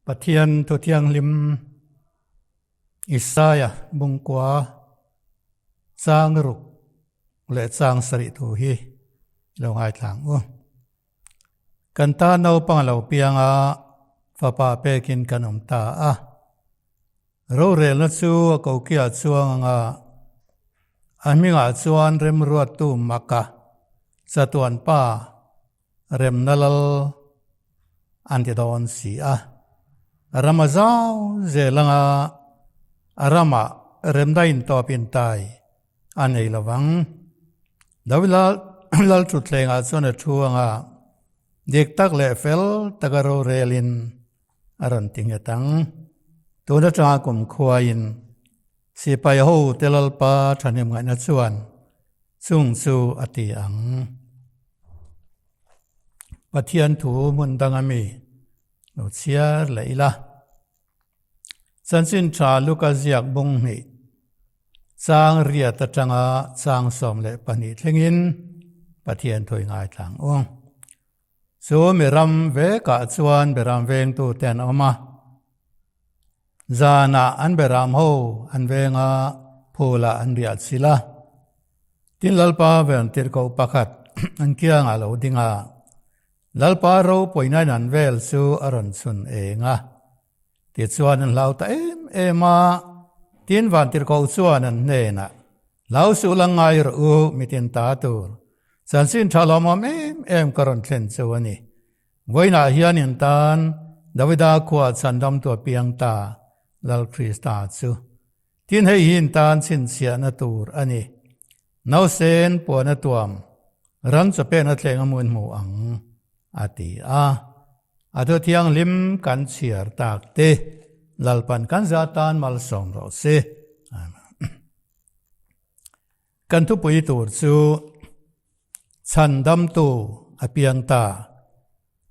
Pathian Thu Thianghlim Isaia bungkua chang ruk leh chang sarih thu hi lo ngaithla ang u. Kan ta naupang a lo piang a, fapa pekin kan awm ta a. Rorelna chu a kokiah chuang ang a, a hmingah chuan remruattu Maka, chatuan pa, Remna lal an ti dawn si a. Ram a zau zel anga a ramah remna intawp intai a nei lo vang. Davida lal thutthlengah chuan a thu anga dik tak leh fel taka rorelin a rawn ti nghet ang. Tun atanga kumkhuain sipai ho te Lalpa thahnem ngaihna chuan Chung chu a ti ang. Pathian thu hmun dang a mi lo chhiar leh ila. Chanchin tha Luka ziak bung hnih chang riat atanga chang 12 thlengin Pathian thu i ngaithla ang u. Chu mi ram vekah chuan beram vengtute an awm a. Zanah an beram ho an veng a, phulah an riah chilh a. Tin Lalpa ventirhkoh pakhat an kiangah lo ding a, Lalpa ropuinain an vel chu a rawn chhun eng a. Tichuan an hlau ta em em a, tin vantirhkoh chuan an hnenah, Hlau suh la ngai rawh u, mitin ta tur. Chanchin tha lawmawm em em ka rawn thlen chu a ni. Vawiinah hian in tan Davida khua chhandamtu a piang ta, Lal Krista chu. Tin hei hi in tan chhinchhiahna tur a ni. Nausen puan a tuam, ran chaw pen a thleng a hmuin hmu ang, a ti a. A thu thianghlim kan chhiar tak te Lalpan kan za tan malsawm rawh se. Amen. Kan thupui tur chu Chhandamtu a piang ta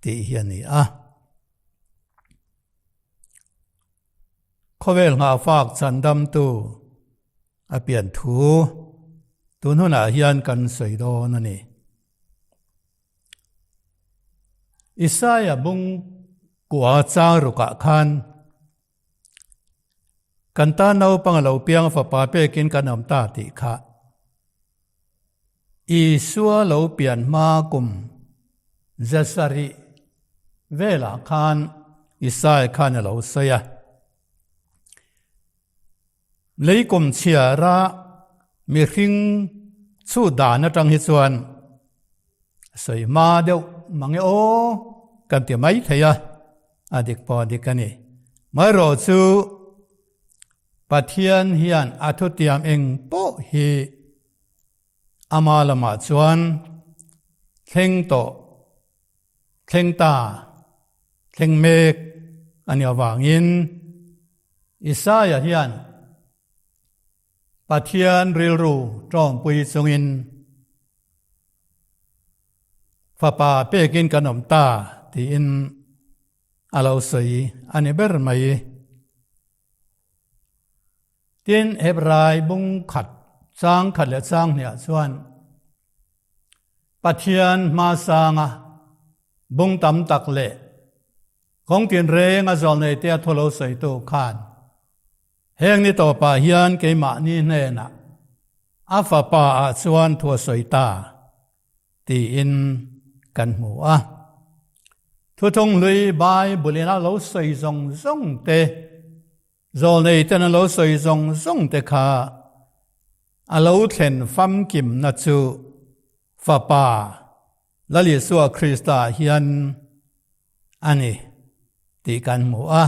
tih hi a ni a. Khawvel nghahfak chhandamtu a pian thu tun hunah hian kan sawi dawn a ni. Isaia bung kua chang rukah khan Kan tan naupang a lo piang fapa pekin kan awm ta tih kha Isua lo pian hma kum 700 velah khan Isaiah khan a lo sawi a. Lei kum chhiara mihring chhut dan atang hi chuan sawi hma deuh mange aw kan ti mai thei a, a dik pawh a dik a ni. Maherawh chu Pathian hian a thutiam eng pawh hi ama lamah chuan thleng tawh, thleng ta, thleng mek a nih avangin Isaiah hian Pathian rilru tawngpui chungin fapa pekin kan awm ta tiin a lo sawi a ni ber mai. Tin, Hebrai bung khat chang khat leh chang hniah chuan Pathian hmasanga bung tam tak leh kawng tinreng a zawlnei te a thu lo sawitu khan Heng ni tawpah hian keimahni hnenah a fapa ah chuan thu a sawi ta tiin kan hmu a. Thuthung hlui Bible in a lo sawi zawng zawng te, zawlnei ten a lo sawi zawng zawng te kha a lo thlen famkimna chu Fapa Lal Isua Krista hian a ni tih kan hmu a.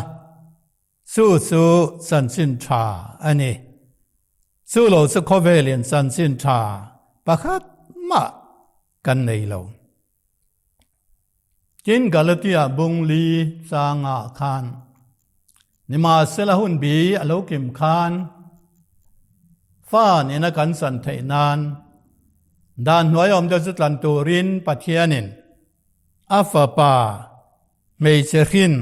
Chu chu chanchin tha a ni. Chu lo chu khawvelin chanchin tha pakhat mah kan nei lo. Tin Galatia bung li changah khan nimahsela hun bi a lo kim khan fa nena kan chan theih nan dan hnuai awm deuh chu tlan turin Pathianin a fapa hmeichhe hrin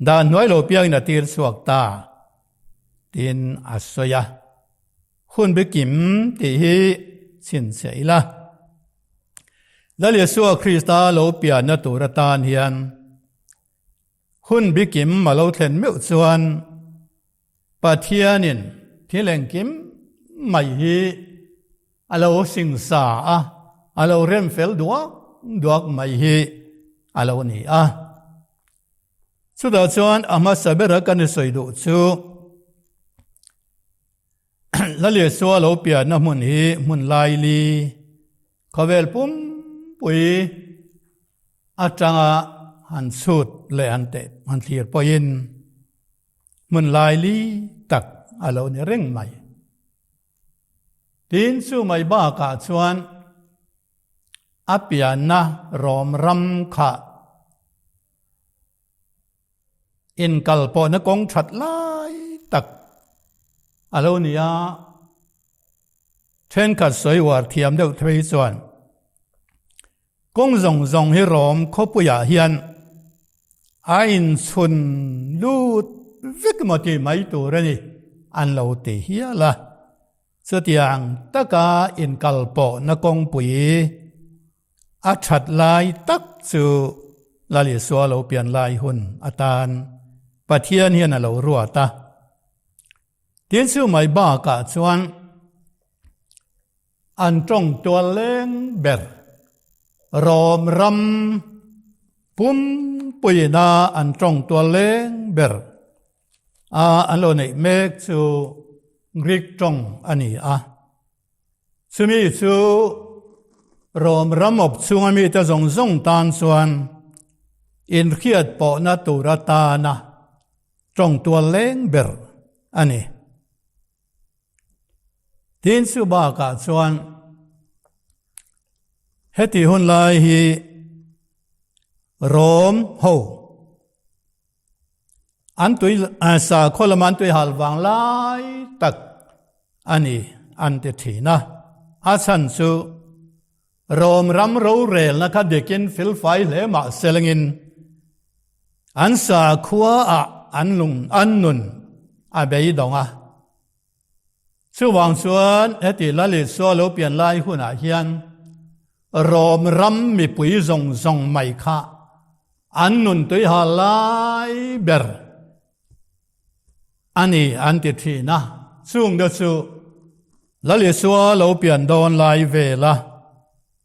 Dan hnuai lo piangin a tir chhuak ta tiin a sawi a. Hun bikim tih hi chhinchhiah ila. Lal Yeshua Krista lo pianna tur atan hian Hun bikim a lo thlen meuh chuan Pathianin thil engkim mai hi a lo singsa a, a lo rem fel duak duak mai hi a lo ni a. Chutah chuan a hmasa bera kan i sawi duh chu Lalisua lo pianna hmun hi hmun laili khawvel pumpui atanga han chhut leh han teh han thlir pawhin hmun laili tak a lo ni reng mai. Tin chu mai bakah chuan a pianna rawm ram kha inkal pawhna kawng that lai tak a lo ni a, thenkhat sawi uar thiam deuh phei chuan kawng zawng zawng hi rawm khawpuiah hian a inchhun lut vek maw tih mai tur a ni an lo ti hial a. Chutiang taka inkal pawhna kawngpui A that lai tak chu Lal Isua lo pian lai hun atan Pathian hian a lo ruat a. Tin chu mai bakah chuan an tawng tual leng ber Rom ram pumpuina an tawng tual leng ber a an lo neih mek chu Greek tawng a ni a. Chumi chu Rom ram awp chhunga mite zawng zawng tan chuan inhriat pawhna tur atana tawng tual leng ber a ni. Tin chu bakah chuan heti hun lai hi Rom ho An tui sakhaw lama an tui hal vang lai tak a ni an ti thin a. A chhan chu Rom ram rorelna kha dikin felfai hle mah selangin an sakhua ah an lung an nun a beidawng a. Chuvang chuan heti Lal Isua lo pian lai hunah hian Rom ram mipui zawng zawng mai kha an nun tuiha lai ber a ni an ti thin a. Chung te chu Lal Isua lo pian dawn lai vela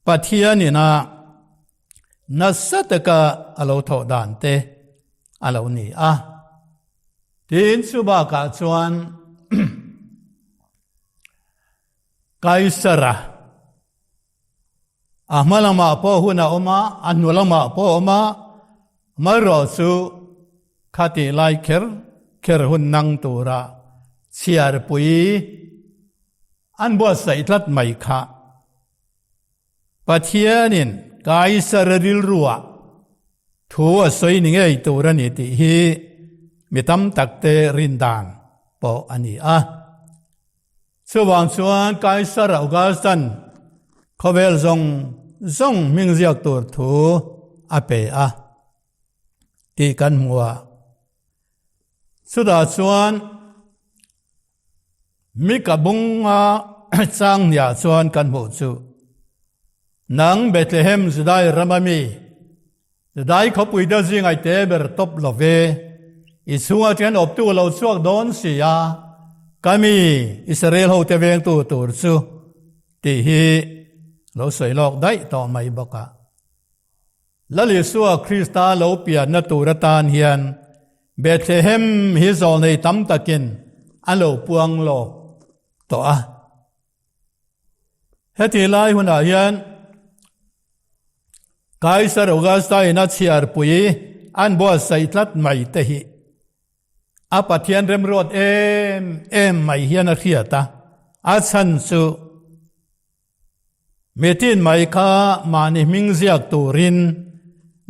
Pathian ina nasa taka a lo thawh dan te a lo ni a. Tin chu bakah chuan Kaisara a hma lamah pawh hun a awm a, a hnu lamah pawh a awm a, amaherawh chu khatih lai kher kher hun nang tura chhiarpui an buatsaih tlat mai kha. Pathianin Kaisara rilruah thu a sawi ni ngei tur a ni tih hi mi tam takte rin dan pawh a ni a. Chuvang chuan Kaisar Augustan khawvel zawng zawng hming ziak tur thu a pe a tih kan hmu a. Chutah chuan Mika bunga chang hniah chuan kan hmuh chu, Nang Bethlehem Judai rama mi, Judai khawpui te zingai te ber tawp lo ve, i chhunga ṭhen awptu lo chhuak dawn si a, ka mi Israel ho te vengtu tur chu, tih hi lo sawi lawk daih tawh mai bawk a. Lal Isua Krista lo pianna tur atan hian Bethlehem hi zawlnei tam takin a lo puang lawk tawh a. Heti lai hunah hian Kaisar Augusta in a chhiarpui an buatsaih tlat mai te hi a Pathian remruat em em mai hian a hriat a, a chhan chu Mitin mai kha mahni hming ziak turin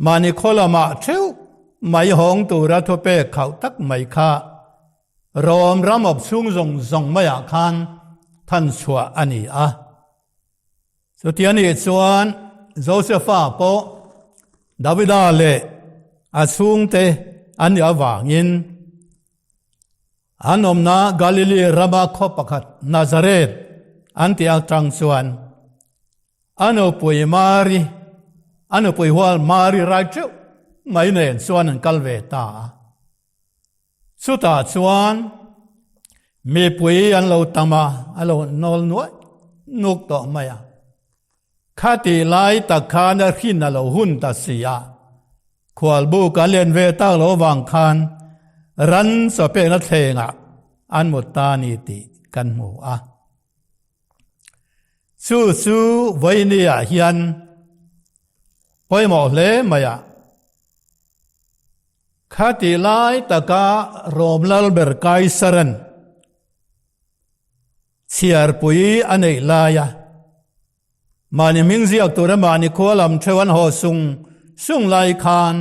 mahni khaw lamah theuh mai hawng tura thupek khauh tak mai kha Rom ram awp chhung zawng zawng maiah khan than chhuah a ni a. Chuti a nih chuan Josefa pawh Davida leh a chhungte an nih avangin An awmna Galili rama khaw pakhat Nazareth an tih atang chuan a nupui Mari, a nupui hual Mari rai theuh mai nen chuan an kal ve ta a. Chutah chuan mipui an lo tam a, a lo nawl nuai nuk tawh mai a. Khatih lai tak khan a hrin a lo hun ta si a, khualbuk a len ve tak lo vang khan ran chawpekna thlengah an mut ta a ni tih kan hmu a. Chu chu vawinia hian pawimawh hle mai a. Khatih lai taka Rom Lalber Kaisaran chhiarpui a neih laia mahni hming ziak tura mahni khua lam theuh an haw sung sung lai khan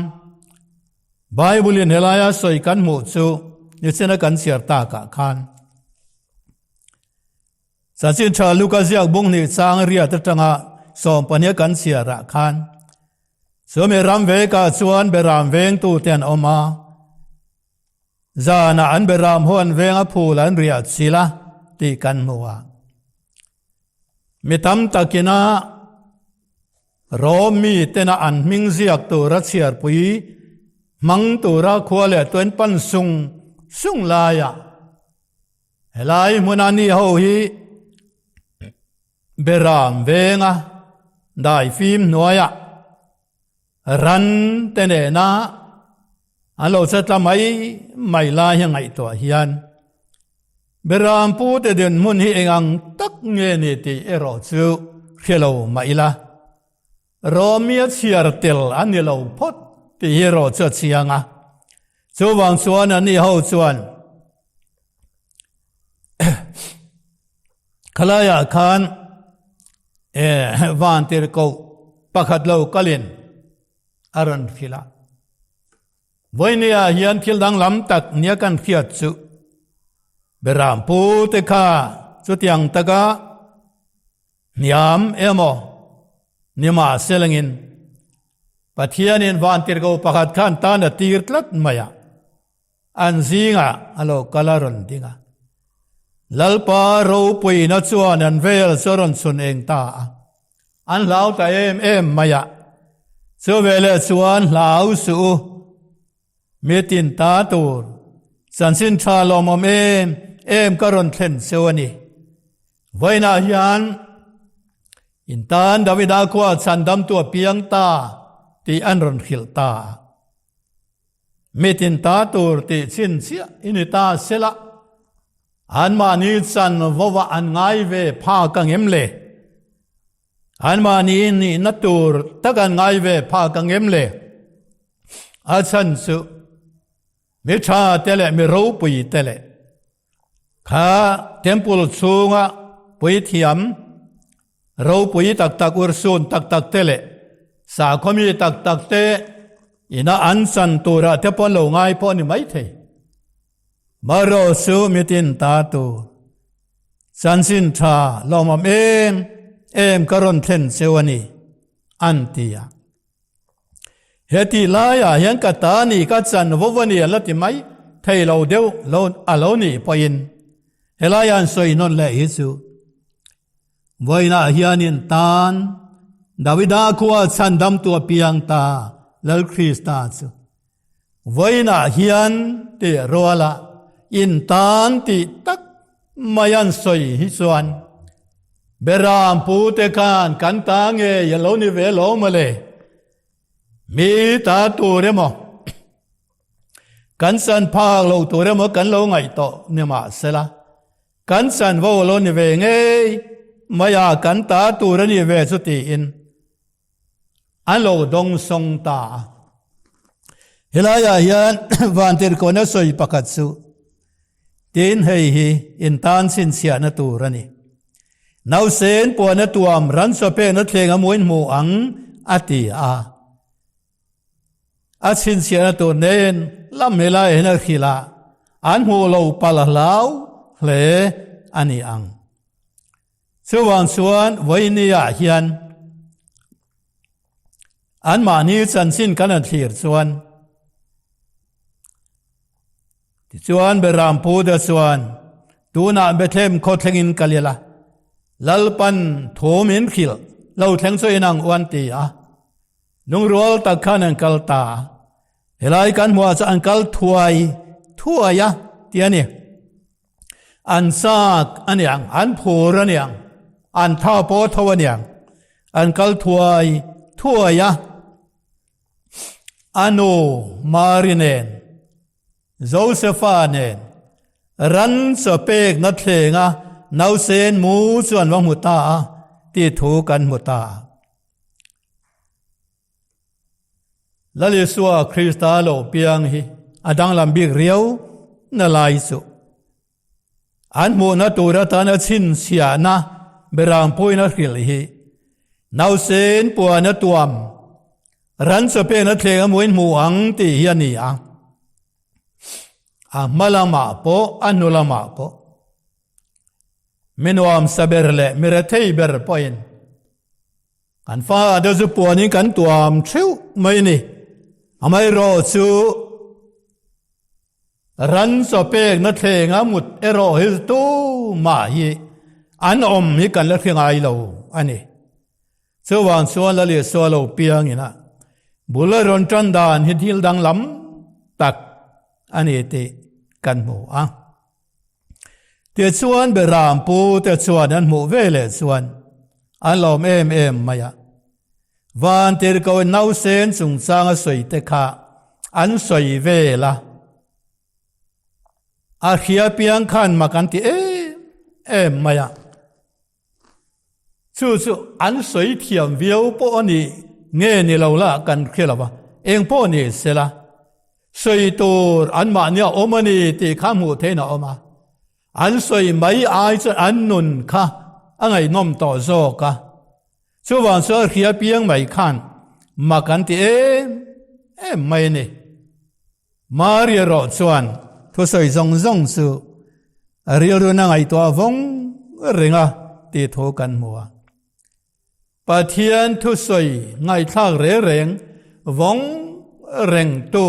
Bible-in helaia sawi kan hmuh chu nichina kan chhiar takah khan Chanchin Tha Luka ziak bung hnih chang riat atanga sawmpahnih kan chhiarah khan chumi ram vekah chuan beram vengtute an awm a, zanah an beram ho an veng a phul an riah chil a tih kan hmu a. Mi tam takina Rom mi tena an hming ziak tura chhiarpui hmang tura khua leh tuen pan sung sung laiah Helai hmuna ni ho hi Beram venga daifim hnuaia ran te nena an lo chetla mai mai lai hi ngaihtuah hian Beram pu te dinhmun hi engang tak nge ni tih erawh chu hre lo mah ila Romia chhiar tel a ni lo phawt tih hi erawh chu a chiang a. Chuvang chuan ani ho chuan khalaiah khan vantirhkoh pakhat lo kalin a rawn hrilh a. Vawinia hian thil danglam tak nia kan hriat chu Berampu te kha chutiang taka Hniam emaw ni mahse langin Pathianin vantirhkoh pakhat khan tan a tir tlat mai a, an zingah a lo kal a rawn ding a. Lalpa ropuina chuan an vel chu a rawn chhun eng ta a, an hlau ta em em mai a. Chu veleh chuan hlau suh u, mi tin ta tur chanchin tha lawmawm em em ka rawn thlen cheu a ni. Vawiinah hian in tan Davida khua chhandamtu a piang ta tih an rawn hrilh ta a. Mi tin ta tur tih chhinchhiah i ni ta sela, anmahni chanvo ah an ngai ve phak ang em le? Anmahni nihna tur tak an ngai ve phak ang em le? A chhan chu mi tha te leh mi ropui te leh kha temple chhunga puithiam ropui tak tak urhsun tak tak te leh sakhaw mi tak tak te ina an chan turah te pawh an lo ngai pawh a ni maithei. Marawh chu mitin ta tur chanchin tha lawmawm em em ka rawn thlen cheu a ni, an ti a. Heti laiah hian ka ta ni ka chan vo a ni a la ti mai thei lo deuh lo a lo nih pawhin helai an sawi nawn leh hi chu vawiinah hianin tan Davida khua chhandamtu a piang ta Lal Krista chu vawiinah hian tih ruala in tan tih tak mai an sawi hi chuan Beram pute khan kan ta ngei a lo ni ve lo mawle. Mi ta tur emaw kan chan phak lo tur emaw kan lo ngaih tawh ni mahsela kan chanvo a lo ni ve ngei mai a kan ta tur a ni ve chu tiin an lo dawng sawng ta a. Helaiah hian vantirhkohna sawi pakhat chu Tin, hei hi in tan chhinchhiahna tur a ni. Nausen puana tuam ran chaw pekna thleng a muin hmu ang, a ti a. A chhinchhiahna tur nen lam helai hian a hrilh a, an hmuh lo palh a hlau hle a ni ang. Chuvang chuan vawinia hian anmahni chanchin kan han thlir chuan tichuan Beram Puda chuan tunah Bethlehem khaw thlengin kal ila Lalpan thu min hrilh lo thleng chu inang uan ti a lungrual tak khan an kal ta a. Helai kan hmuah chu an kal thuai thuai a ti a ni. An chak a niang, an phur a niang, an tha pawh tho a niang. An kal thuai thuai a. A nu Mari nen, Josefa nen ran chaw pekna thlenga nausen mu chu an va hmu ta a tih thu kan hmu ta a. Lal Isua Krista lo piang hi a danglam bik riau na lai chu. An hmuhna tur atana chhinchhiahna berampuina hrilh hi nausen puana tuam ran chawpekna thleng a muin hmu ang tih hi a ni a. A hma lamah pawh a hnu lamah pawh mi nuamsa ber leh mi rethei ber pawhin Kan fa te chu puanin kan tuam theuh mai ni. Amaherawh chu ran chaw pekna thlenga mut erawh hi tumah hi an awm hi kan la hre ngai lo a ni. Chuvang chuan Lal Isua lo piangin a bul a rawn tan dan hi thil danglam tak a ni tih kan hmu a. Tichuan Beram pu te chuan an hmuh ve leh chuan an lawm em em mai a. Van tirhkoh nausen chungchang a sawi te kha an sawi vel a. A hria piang khan mak an ti em em mai a. Chu chu an sawi thiam viau pawh a nih nge ni lo la kan hre lo va, eng pawh ni se la, sawi tur anmahni a awm a ni tih kha hmuh theihin a awm a, an sawi mai ai chuan an nun kha a ngaihnawm tawh zawk a. Chuvang chuan hria piang mai khan mak an ti em em mai a ni. Maria erawh chuan thusawi zawng zawng chu a rilruna ngaihtuah vawng reng a tih thu kan hmu a. Pathian thusawi ngaihthlak reng reng vawng rengtu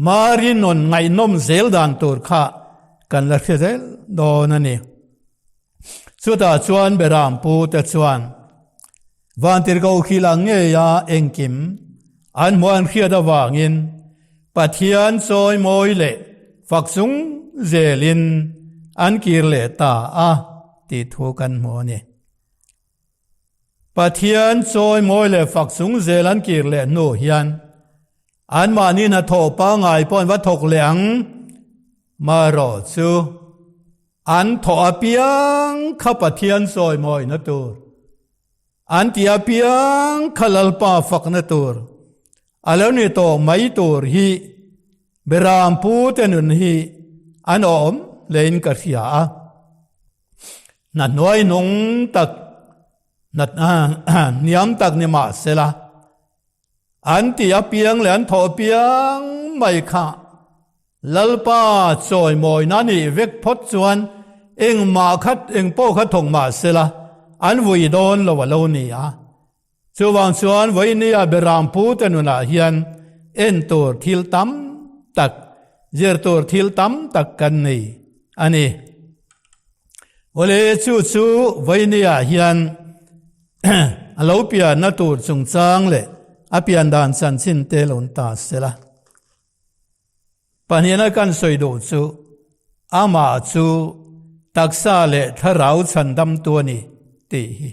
Mari nun ngaihnawm zel dan tur kha kan la hre zel dawn a ni. Chutah chuan Beram pu te chuan Vantirhkoh hrilh ang ngeia engkim an hmuh an hriat avangin Pathian chawimawi leh fak chung zelin an kir leh ta a tih thu kan hmu a ni. Pathian chawimawi leh fak chung zel an kir leh hnu hian anmahni hnathawh pangngai pawh an va thawk leh ang marawh chu An thawh apiang kha Pathian sawimawina tur, an ti apiang kha Lalpa fakna tur a lo ni tawh mai tur hi Beram pute nun hi an awm hlein ka hria a. Hna hnuai nung tak, hna hniam tak ni mah sela, An ti apiang leh an thawh apiang mai kha Lalpa chawimawina nih vek phawt chuan engmah khat eng pawh kha thawk mah sela an vui dawn lo a lo ni a. Chuvang chuan vawinia Beram pute nunah hian en tur thil tam tak, zir tur thil tam tak kan nei a ni. Awle chu chu vawinia hian A lo pianna tur chungchang leh a pian dan chanchin te lo ta sela. Pahnihna kan sawi duh chu amah chu taksa leh thlarau chhandamtu a ni tih hi.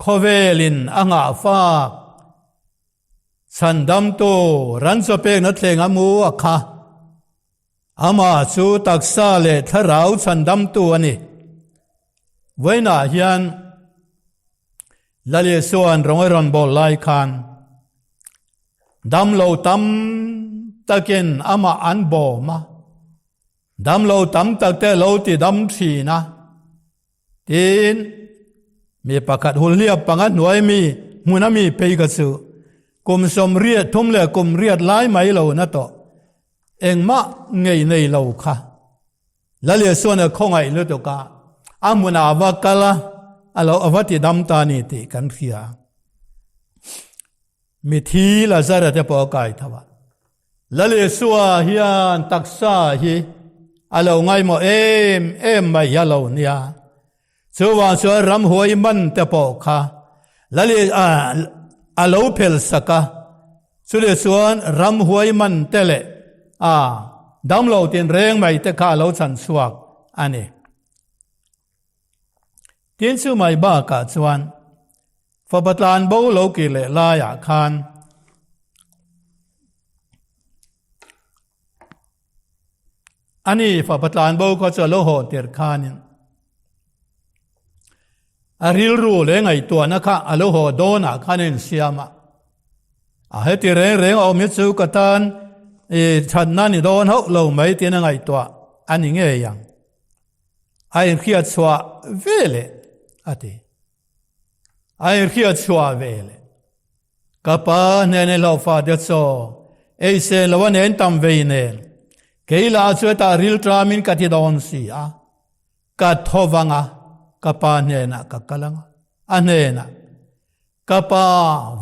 Khawvelin a nghahfak chhandamtu ran chaw pekna thleng a mu a kha. Amah chu taksa leh thlarau chhandamtu a ni. Vawiinah hian Lal Isua'n rawng a rawn bawl lai khan damlo tam takin amah an bawm a, damlo tam takte lo ti dam thin a. Tin, mi pakhat hulhliap panga hnuai mi hmuna mi phei ka chu kum 83 leh kum riat lai mai lo na tawh engmah ngei nei lo kha. Lal Isua'n a khawngaih lutuk a, a hmunah a va kal a, a lo a va ti dam ta ni tih kan hria. Mithi Lazara te pawh a kai tho a. Lal Isua hian taksa hi a lo ngaimawh em em mai a lo nia. Chuvang chuan ramhuai man te pawh kha Lal a lo phel sak a. Chule chuan ramhuai man te leh a damlo tinreng mai te kha a lo chhan chhuak a ni. Tin chu mai bakah chuan fapa tlan bo lo kir leh laiah khan ani fapa tlan bo kha chu a lo haw tir khanin a rilru leh ngaihtuahna kha a lo haw dawnah khan a insiam a. A heti reng reng a awm hi chu ka tan i thatna ni dawn hauh lo mai tiin a ngaihtuah a ni ngei ang. A inhriat chhuah ve leh a ti. A inhriat chhuah ve leh. Ka pa hnene hlauhfa te chaw ei se lo a nen tam vei nen kei lah chu hetah ril ṭamin ka ti dawn si a. Ka tho vang a, ka pa hnenah ka kal ang a, a hnenah, Ka pa,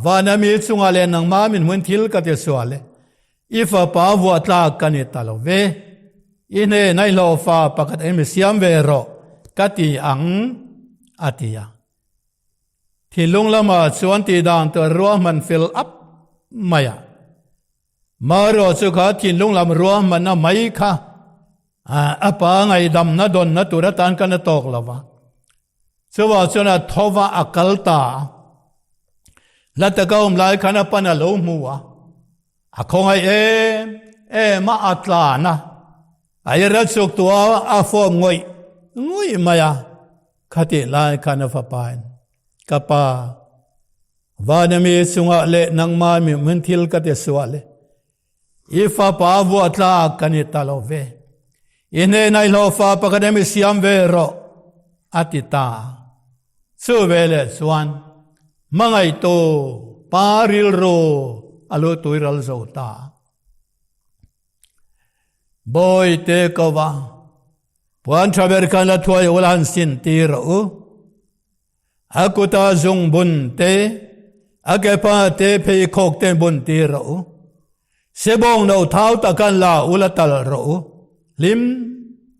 vana mi chungah leh nangmah min hmun thil ka ti sual e, i fapa vuah tlak ka ni ta lo ve, i hnenah i hlawhfa pakhat eng mi siam ve rawh ka ti ang, a ti a. Thinlung lamah chuan tihdan tur ruahman fel ap mai a. Marawh chu kha thinlung lam ruahmanna mai kha a pa ngaihdamna dawnna tur atan kan a tawk lo va. Chuvah chuan a tho va a kal ta a. Hla taka awm lai khan a pan a lo hmu a. A khawngaih em em a, a tlan a. A i ral chuk tu a, a fawm ngawih ngawih mai a. Khatih lai khan a fapain, Ka pa, Vana mi chungah leh nangmah mi hmun thil ka ti sual e. I fapa vuah tlak ka ni ta lo ve. I hnenah i hlawhfa pakhat em i siam ve rawh, a ti ta. Chu veleh chuan hmangaihtu pa rilru a lu tui ral zo ta. Bawite ko va, puan tha ber khan la thuai ula han sin tir rawh u. A kuta zungbun te, a kepa te pheikhawk te bun tir rawh u. Sebawng no thau takan la ula tal rawh u. Hlim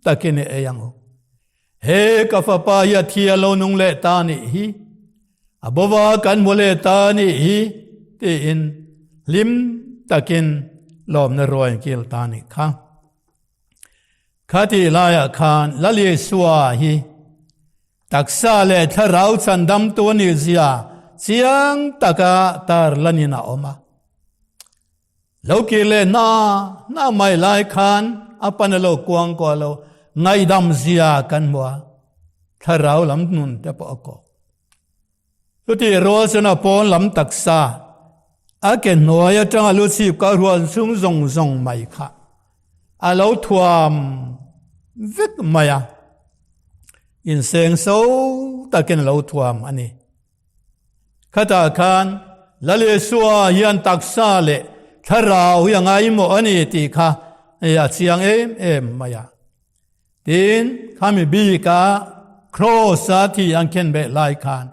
takin i ei ang u. He ka fapa hi a thi a lo nung leh ta nih hi. A bova kan hmu leh ta nih hi tiin hlim takin lawmna ruai kil ta nih kha. Khatih laiah khan Lal Isua hi taksa leh thlarau chhandamtu a nih zia chiang taka tar lanin a awm a. Lo kir leh hna hna mai lai khan a pan a lo kuang kuah lo ngaihdam zia kan hmu a, thlarau lam nun te pawh a kawk. Chutih rual chuan a pawn lam taksa a ke hnuai atanga lu chhip ka rual chhung zawng zawng mai kha a lo thuam vek mai a, inseng so takin a lo thuam a ni. Khatah khan Lal Isua hian taksa leh thlarau hi a ngaimawh a ni tih kha a chiang em em mai a. Tin, khami bika Kraws-a thi an khenbeh lai khan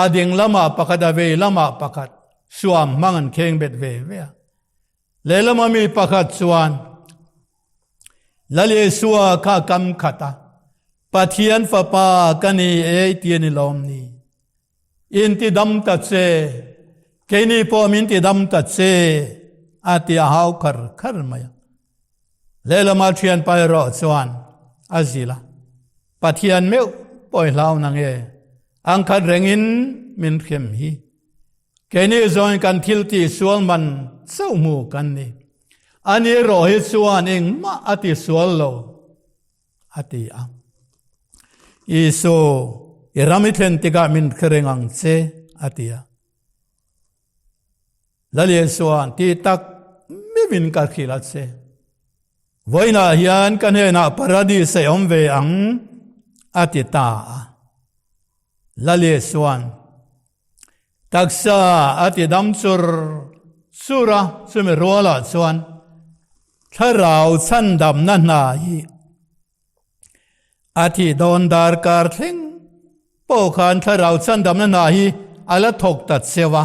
a ding lamah pakhat a vei lamah pakhat suam hmang an khengbet ve ve a. Lehlama mi pakhat chuan Lal Isua kha kam khat a, Pathian fapa ka ni e ti a ni lawm ni. In ti dam ta che, keini pawh min ti dam ta che a ti a hau khar khar mai a. Lehlama thianpa erawh chuan a zil a, Pathian meuh pawh i hlau na nge, ang khat rengin min hrem hi. Keini zawngin kan thil tih sual man chauh hmu kan ni. Ani erawh hi chuan engmah a ti sual lo, a ti a. Isu, i ram i thlen tikah min hre reng ang che, a ti a. Lal Isua'n ti tak meuhin ka hrilh a che. Vawiinah hian ka hnenah paradis a awm ve ang, a ti ta a. Lal Isua'n taksa a ti dam chur chur a, chumi rualah chuan thlarau chhandamna hna hi A thih dawn darkar thleng pawh khan thlarau chhandamna hna hi a la thawk ta cheu a.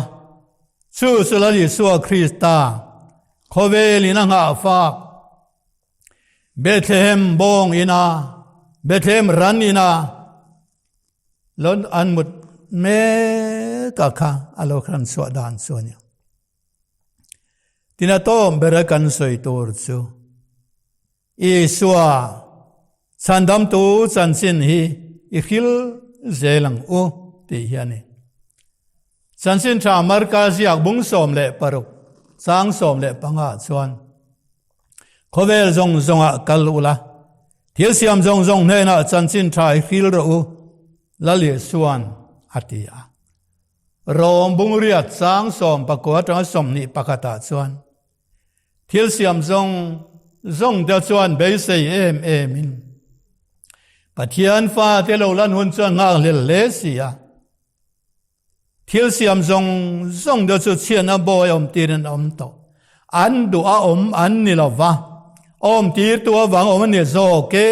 Chu chu Lal Isua Krista khawvelin a nghahfak Bethlehem bawng ina, Bethlehem ran ina lo an mut mek a kha a lo hran chhuah dan chu a ni. Tin a tawm bera kan sawi tur chu Isua chhandamtu chanchin hi i hril zel ang u tih hi a ni. Chanchin tha Marka ziak bung 16 chang 15 chuan Khawvel zawng zawngah kal ula, thil siam zawng zawng hnenah chanchin tha i hril rawh u, Lal Isua'n a ti a. Rom bungriat chang 19 atanga 21 ah chuan thil siam zawng zawng te chuan beisei em em in Pathian fa te lo lan hun chuan nghak hlel hle si a. Thil siam zawng zawng te chu chhiatna bawi awm tir in awm tawh. An duh a awm an ni lo va, awm tir tu avang awm a ni zawk e.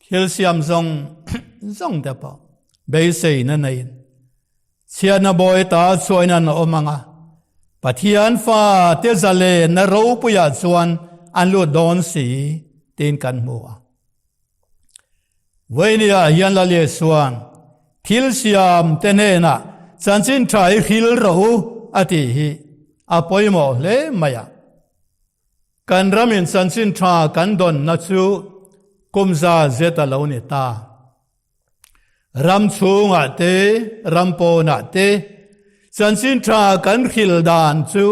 Thil siam zawng zawng te pawh beiseina neiin chhiatna bawi ta chhuain an awm ang a, Pathian fa te zalenna ropuiah chuan an lut dawn si tiin kan hmu a. Vawinia hian Lal Isua'n thil siam te hnenah chanchin tha hi hril rawh u a tih hi a pawimawh hle mai a. Kan ramin chanchin tha kan dawnna chu kum za zet a lo ni ta. Ram chhungah te, ram pawnah te chanchin tha kan hril dan chu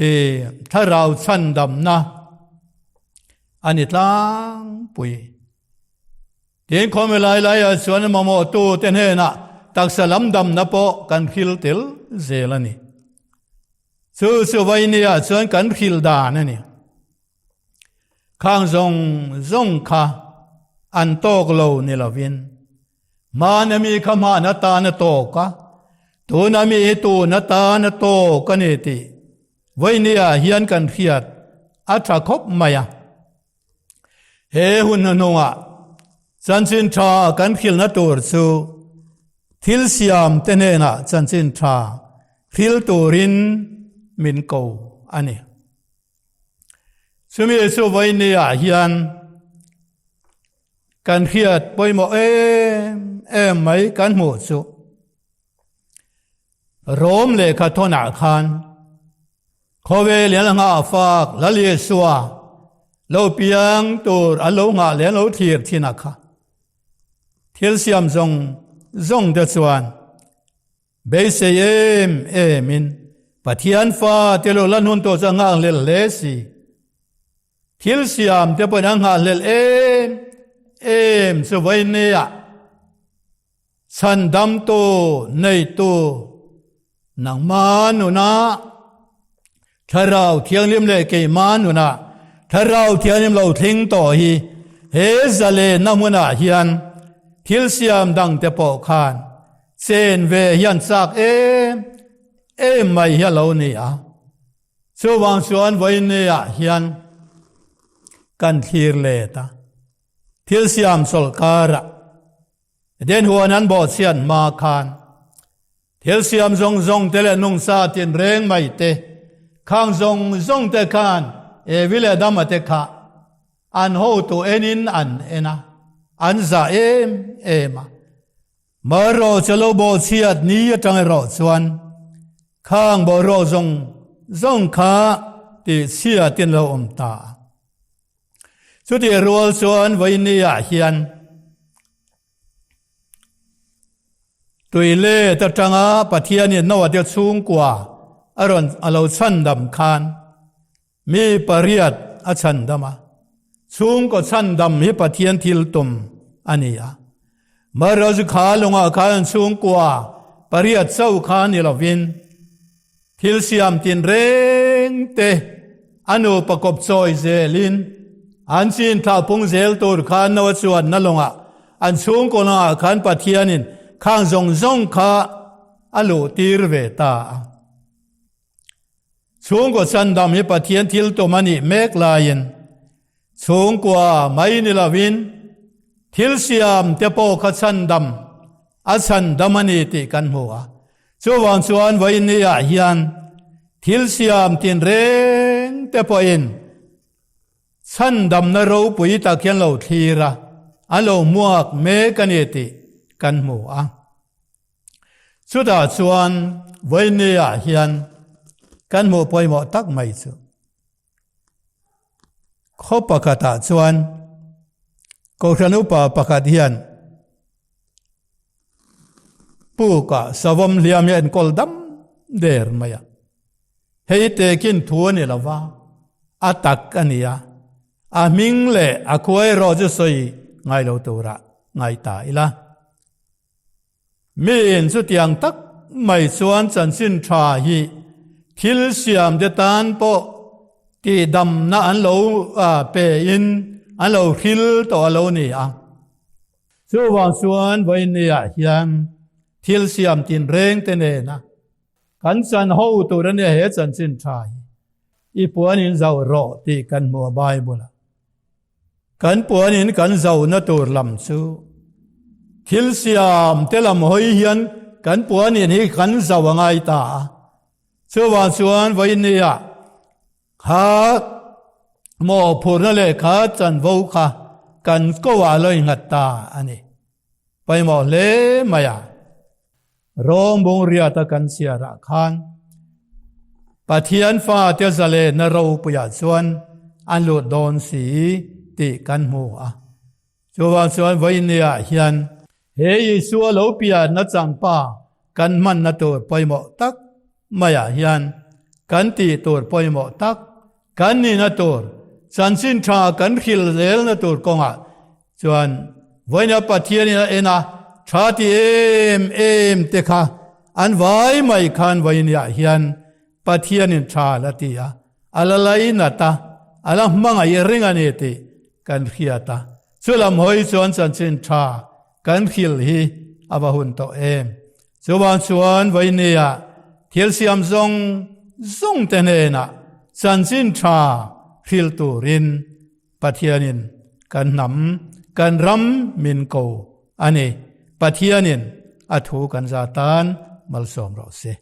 i thlarau chhandamna a ni tlangpui. Tin khawmi lai laiah chuan mamawhtu te hnenah taksa lam damna pawh kan hril tel zel a ni. Chu chu Vainia chuan kan hrilh dan a ni. Khang zawng zawng kha an tawk lo ni lovin, hmana mi kha hman atan a tawk a, tuna mi hi tun atan a tawk a ni tih Vainia hian kan hriat a tha khawp mai a. He hun hnuhnungah chanchin tha kan hrilhna tur chu thil siam te hnenah chanchin tha hril turin min ko a ni. Chumi chu vawinia hian kan hriat pawimawh em em mai kan hmuh chu Rom lehkha thawnah khan Khawvel hian a nghah fak Lal Isua lo piang tur an lo nghah leh an lo thlir thin a kha. Thil siam zawng zawng te chuan beisei em em in Pathian fa te lo lan hun tawh chu a nghak hlel hle si. Thil siam te pawhin an nghah hlel em em chu vawinia Chhandamtu neitu nangma nunah Thlarau Thianghlim leh keima nunah Thlarau Thianghlim lo thleng tawh hi he zalenna hmunah hian thil siam dangte pawh khan chen ve hian chak em em mai hi a lo ni a. Chuvang chuan vawiinniah hian kan thlir let a, thil siam chawlhkarah Den huan an bawhchhiat hma khan thil siam zawng zawng te leh nungsa tinreng mai te, khang zawng zawng te khan Evi leh Adama te kha an hotu enin an en a, an zah em em a. Marawh chu lo bawhchhiat ni atang erawh chuan khang bawhrawh zawng zawng kha tihchhiatin lo awm ta a. Chutih rual chuan vawinia hian tui let atanga Pathianin Noah te chhungkua a rawn a lo chhandam khan mi pariat a chhandam a. Chhungkaw chhandam hi Pathian thil tum a ni a. Marawh kha lungah khan chhungkua pariat chauh kha ni lovin Thil siam tinreng te a nupa kawp chawi zelin an chin thlah pung zel tur khan Noa chuan na lawngah an chhungkaw lawngah khan Pathianin khang zawng zawng kha a luh tir ve ta a. Chhungkaw chandam hi Pathian thil tum a nih mek laiin Chhungkua mai ni lovin thil siam te pawh kha chhandam a chhandam a ni tih kan hmu a. Chuvang chuan vawiinniah hian thil siam tinreng te pawhin chhandamna ropui tak hian lo thlir a, an lo hmuak mek a ni tih kan hmu a. Chutah chuan. vawinia hian kan hmuh pawimawh tak mai chu khaw pakhatah chuan Kohhran upa pakhat hian pukah savawm hliam hi a enkawl dam der mai a. Hei tekin thu a ni lo va, a tak a ni a, a hming leh a khua erawh chu sawi ngai lo turah ngai ta ila. Miin chutiang tak mai chuan chanchin tha hi thil siam te tan pawh tihdamna an lo pe in an lo hril tawh a lo ni a. Chuvang chuan vawinia hian thil siam tinreng te nena kan chan ho tur a nia he chanchin tha hi i puan in zauh rawh tih kan hmu a Bible ah. Kan puanin kan zohna tur lam chu thil siam te lam hawi hian kan puanin hi kan zoh a ngai ta a. Chuvang chuan vawinia kha mawhphurhna leh kha chanvo kha kan koah lo inghat ta a ni. Pawimawh hle mai a. Rawng bungriata kan chhiarah khan Pathian fate zalenna ropuiah chuan an lut dawn si tih kan hmu a. Chuvang chuan vawinia hian he Isua lo pianna changpa kan hmanna tur pawimawh tak maiah hian kan tih tur pawimawh tak kan nihna tur chanchin tha kan hrilh zelna tur kawngah Chuan vawiina Pathianin a en a, tha ti em em te kha an vai mai khan vawiiniah hian Pathianin tha la ti a, a la lainat a, a la hmangaih reng a ni tih kan hriat a. Chulam hawi chuan chanchin tha kan hrilh hi a va hun tawh em. Chuvang chuan vawiiniah thil siam zawng zawng te hnenah chanchin tha hrilh turin Pathianin kan hnam, kan ram min ko a ni. Pathianin a thu kan za tan malsawm rawh se.